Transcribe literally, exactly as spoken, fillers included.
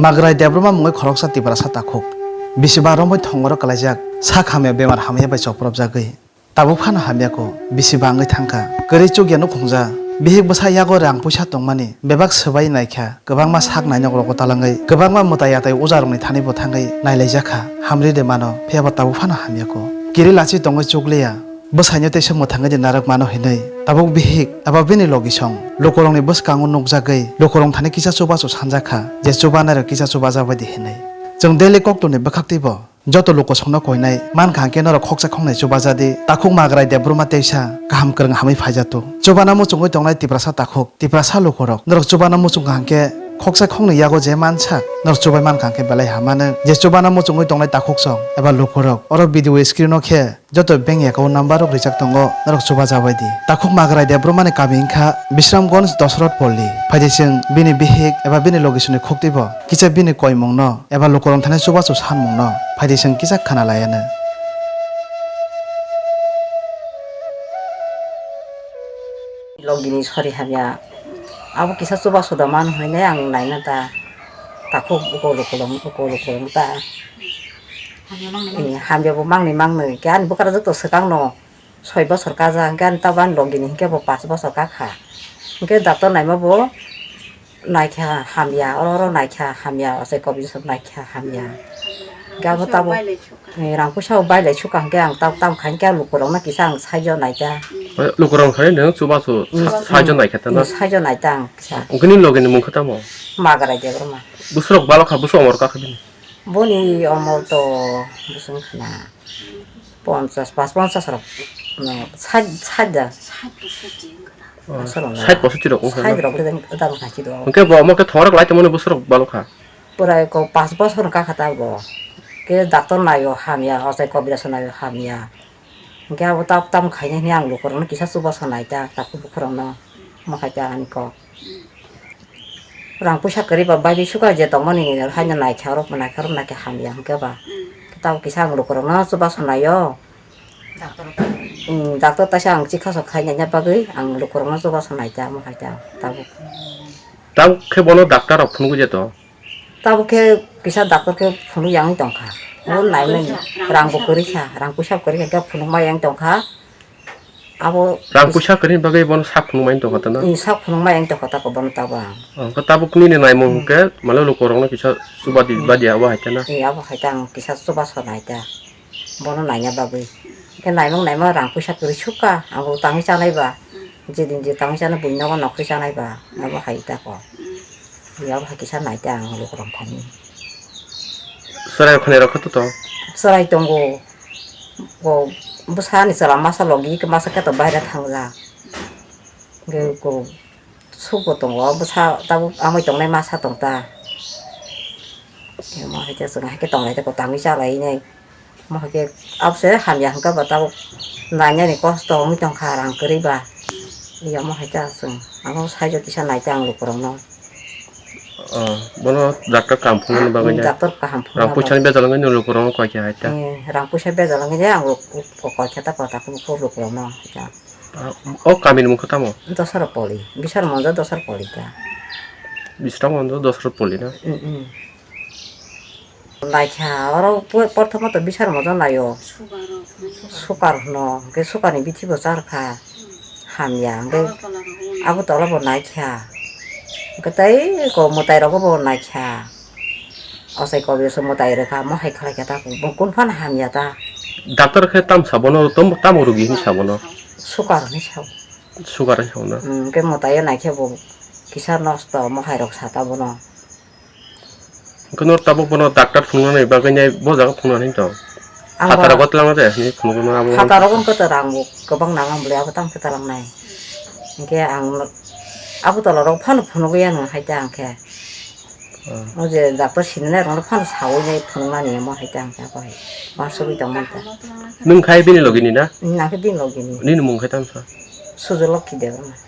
Magrai Debbarma mungwi khoroksa Tiprasa takhuk. Bisi ba romwi thongoro kwlaijak, sak hamya bemar hamya bai chopropjagwi. Tabuk phano hamya kho, bisi bangwi thangkha. Kwrwi chukya nukhungja. Bihik bwsa yago rang puisa tongmani bebak swbai naikha, kwbangma sak nainok rogo talangwi, kwbangma mwtai atai ojarokni thani bo thangwi nailaijakha. Hamri de mano, phiyaba tabuk phano hamya kho. Kiri lachi tongwi chukliya. Bwsaino teisa mwthangwi de narwk mano hinwi tabuk bihik eba bini logisong lukurokni bwskango nukjagwi lukurok thani kisa chubachu sanjakha, je chubanairok kisa chubajak bai di hinwi. Chwng daily koktwni bwkhaktwibo joto lukosongno koinai mankha hwnkhe norok khoksa khoknai chubajadi, takhuk Magrai Debbarma teisa kaham kwrwng hamwi phaijato. Chubana muchungwi tongnai Tiprasa takhuk, Tiprasa lukurok norok chubana muchungkha hwnkhe khoksa khoknwi yago je mansak norok chubai mankha hwnkhe belai hamano. Je chubana muchungwi tongnai takhuksong eba lukurok oro video screen o khe joto bank account number rok rijak tongo, norok chubajabai di. Takhuk Magrai Debbarmani kami wngkha Bisramganj Dosrot Polli. Phaidi chwng bini bihik eba bini logisongni khuktwibo kisa bini koimungno eba lukurok thani chubachu sanmungno phaidi chwng kisa khana laiano. Logini sori hamya. Abo kisa chubachu da mano hinwi ang naina ta. Takhuk uko lukurok, uko lukurok ta. Hamya mangni mangni. Eh, hamya bo mangni mangni. Khe ani bwkra jwk to swkang no soi bosor kajak, hwnkhe ani tabuk ani logini hwnkhe bo pash bosor kakha. Hwnkhe doctor naima bo naikha hamya, oro oro naikha hamya, ochai kobi sok naikha hamya. Hwnkhe abo tabuk, eh, rang puisa bo bailai sukha hwnkhe ang tabuk tamo khaikhe ang lukurokno kisa ang saijo naikha. Lukurok khai nang chubachu saijo naikha ta na? Saijo naikha ang kisa. Hwnkhe nini logini mung khe tamo? Magrai Debbarma. Bwswrok balokha, bwswk omor kakha bini? Boni omor to bwswng khna ponchas, pas ponchas rok, no, sait, sait da. Sait posotti wngkha na? Oh, aswrwng sait posotti rok wngkha na? Sait rok le dam kha chido. Hwnkhe bo omo khe thongrok lai tongmani bwswrok balokha? Pura ko pas bosor wngkha kha ta bo. Khe doctor naio hamya, ochai kobirasa naio hamya. Hwnkhe abo tab tam khainai hwnwi ang lukurokno kisa chubachu naikha, takhuk bukhurokno. Omo khaikhe ani kok. Rang puisa kwrwi ba baibisukha je tongmani haino naikha oro naikha oro naikha hamya hwnkhe ba. Tamo kisa ang lukurokno chubachu naio. Doctor taisa ang chikha sok khaina bagwi ang lukurokno chubachu naikha omo khaikhe tabuk. Tamo khe bono doctor rok phunugwi je to? Tabuk khe kisa doctor khe phunuk yang tongkha. Bo nainani rang bo kwrwi kha, rang puisa kwrwi kha, phunuk ma yang tongkha. Abo rang puisa kwrwi bagwi bono sak phunuk ma yang tongkha ta na? Sak phunuk ma yang tongkha ta bono tabuk ang. Oh, khe tabuk nini naimung hwnkhe malo lukurokno kisa chuba di, ba di abo hai ta na? Abo hai ta ang kisa chubachu naikha. Bono naina bagwi. Khe naimung naima rang puisa kwrwi sukha, ang bo tangwi chanai ba. Jedin je tangwi chanai buini nogo nokri chanai ba, abo hai ta ko. Abo hai kisa naikha ang lukurok thani. Chwrai khwnai rok khe to to? Chwrai tongo. Bo bwsani chwla masa logi khe masa khe to baire thangjak. Hwnkhe ko Sugo tongo, bwsa tabuk amoi tongnai masa tong ta. Omo hai khe chwng hai khe tonglai tei kwtangwi cha lai nai. Omo hai khe abose hamya hwnkhe bo tabuk nainani kosto wngwi tongkha rang kwrwi ba. Omo hai khe chwng ano saijo kisa nai ta ang lukurokno. Oh, bono doctor kaham phunuknani bagwi ne? Doctor kaham phunukna bagwi. Rang puisani bejal wngwi nwng lukurokno koi khe hai ta? Eh, rang puisa bejal wngwi je ang luk-, koi khe ta kota khe lukurokno hai ta. Ah, o kamini mung khe tamo? Dosar Poli, Bisar Monjo Dosar Poli ta. Bisar Monjo Dosar Poli na? Mm, mm. Naikha, oro po-, porthomo to Bisar Monjo naio. Sukar hwno, hwnkhe sukarni bithi bo charkha. Hamya, hwnkhe abo tola bo naikha. Hwnkhe tei ko mwtai rogo bo naikha. Ochai kobirasa mwtai rwkha, omo hai khlai khe ta, bo kun phano hamya ta. Doctor khe tam sa bono, tom-, tamo rogi hinwi sa bono? Sukar hinwi sa. Sukar hinwi sa bono? Hmm, hwnkhe mwtai o naikhe bo kisa nosto, omo hai rok sa ta bono. Hwnkhe no tabuk bono doctor phunuknani bagwi nai bo jaga phunuknani to? Ang phataro bo twlangna de hinwi phunukma abo. Phataro wngkhe to rang bo kwbang nang ang bwlai abo tamo khe twlangnai. Hwnkhe ang abo tola rok phano phunugwi ano hai ta ang khe. Oh. O je doctor sinina rok phano sawi nai phunukmani omo hai ta ang khe abo hai. Uansugwi tongmani ta. Nwng khai bini logi ni na? Nang khe bini logi ni. Nini mung khai tamo sa? Sujolokhi Debbarma.